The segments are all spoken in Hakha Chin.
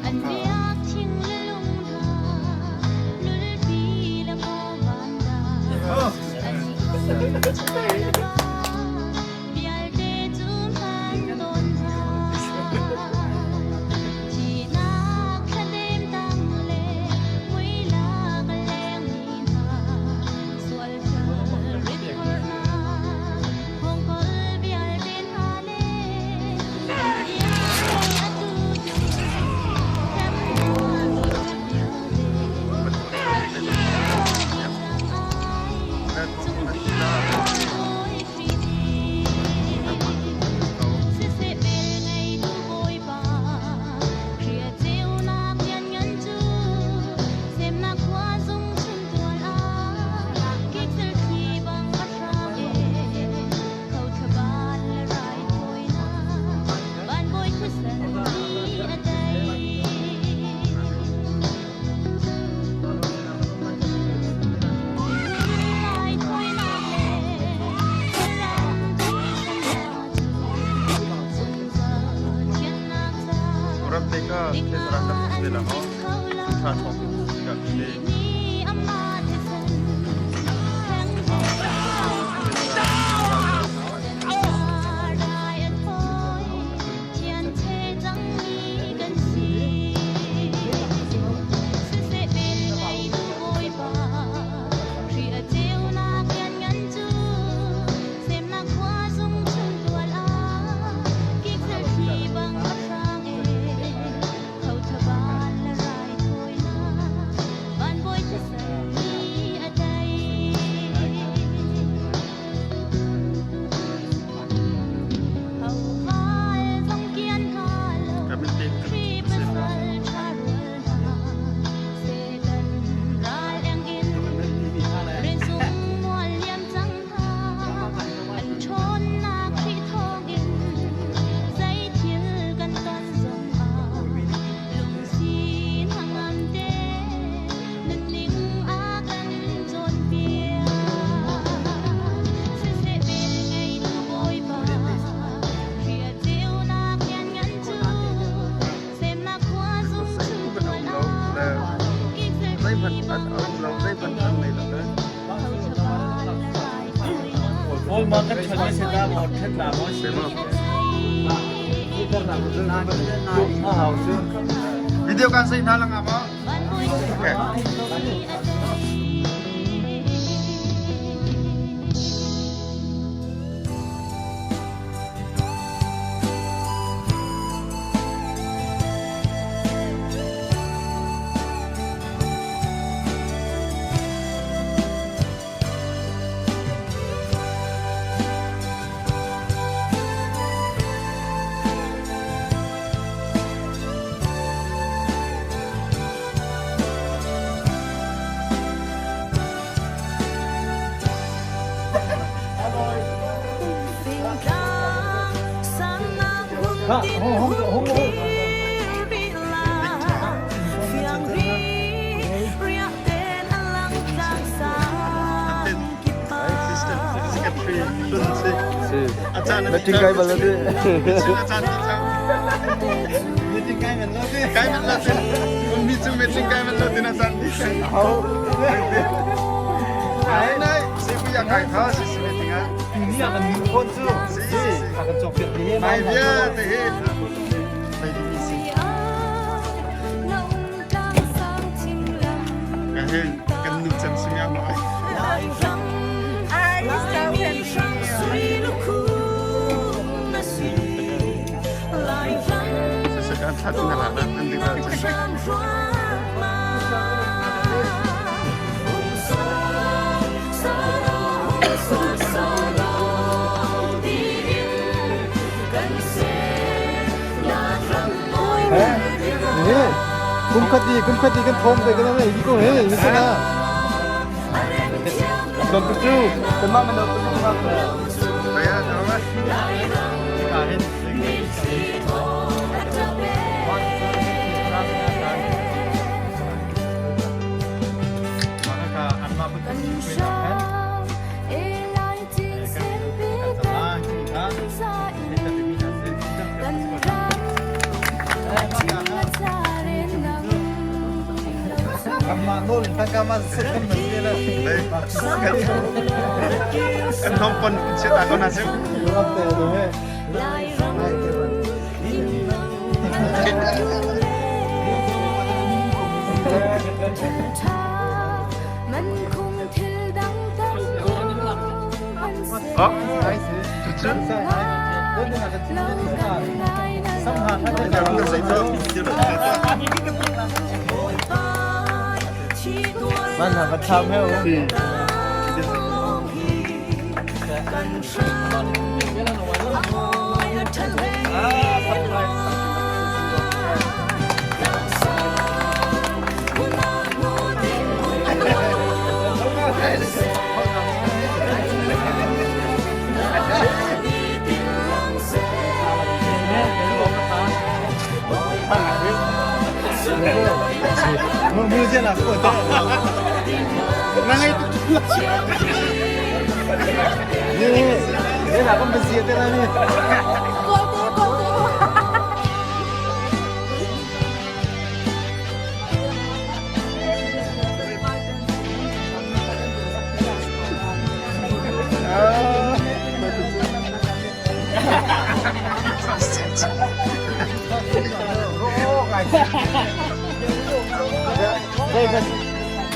An biak thing le lung hna, lulpi le maw van dah, an khong le va, vialte cu hman tawn hna. Thihnak thladem tang le muilak a lengmi hna, sual thil rit phorhnak, hawngkawl vialte hna le an iang atu cu hremnak vialte Pathian ding cang ai, cung Bawi Khrih nih. Siseh vel ngeitu Bawipa, Khrih a ceunak lianngan cu semnak khua zung chung tual ah kikser thli bang a hrang e. Kho thlaban le raithawinak, van bawi thisen nih a tei. Raithawinak le ram thisen hna cu zungzal thiannak ca Ramte kha ding thil rak ah kan an te la maw? tling kho lo. Tha thawng ka te. Khrih nih amah thisen thengte Sensar rai a thawi, thiancheh cangmi kan si. Siseh vel ngeitu Bawipa, Khrih a ceunak lianngan cu semnak khua zung chung tual ah kikser thli bang a hrang e. Tho thlaban le raithawinak, van bawi thisen nih a tei. Hoval zong kian hna lo, Ka min te. Khrih pasal ṭha rual hna, Satan ral eng in rinsung mual liam cang hna. An ṭhawnnak Khrih thawngin zeithil kan ton zongah lungsi hnangam te nunning a kan cawnpiak. Siseh vel ngeitu Bawipa, Khrih a ceunak lianngan cu semnak khua zung chung Kan um tual lo le ah kikser zeihmanh thli an bang a um lo hrang zeihmanh e. an nei lo le. Tho thlaban le raithawinak, Kawl ma kan van chon se bawi da maw thisen thet la maw Se si. mo. nih a tei. Video kan sei hna lang ma? Van bawi Okay. thisen nih a tei. Ha, hong hong hong hong. Assistant secretary hlun si. Si. Achan Meeting kai bal de. Achan achan. Meeting kai man lo ti. Kai man lo ti. Mi chu meeting kai man lo ti na chan ti. Hau. Ai nai si pu ya kai tha si si meeting a. Ni a kan nu phone cu. Si si si. A kan cawk piak ti he. Mai bia te he. Mai di mi si. Ka he kan nu chan si mi am ai. Si si kan that na la na an di ba chan. He. He. Kum khati kan thom te kan nei ko he ni sana. Don tu chu. Kan ma man tu ma. Pai a tha ma. Ka hen. Ma ka an ma put tu chu na hen. Kan kan sama ki ha. Ni ta mi na se. Jang ka ko. Eh ma ka ha. Mah nawl in tangka ma set kan man te la. Kan thong pon chiat ta ko na sim. Ram te do he. Oh, cucu. Man ha ka tham he.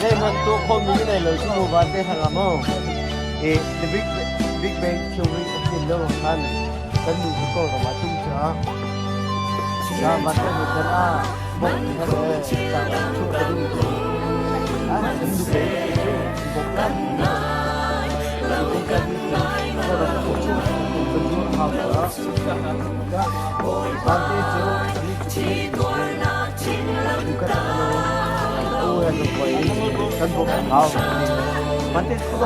Zeihmanh tuah khawhmi ka nei lo cu mu van te hrang ah maw i the big big bang theory a tlin lo khan kan nu cu Kawlram ah tum cu ah sa van te nu kan ah bok kha le cang ah chuh ka ding tu ah kan nu pe cu bok kan kan Kawlram chu chu kan nu hau ka van te cu ni cu nu ka kan bok hau van te chu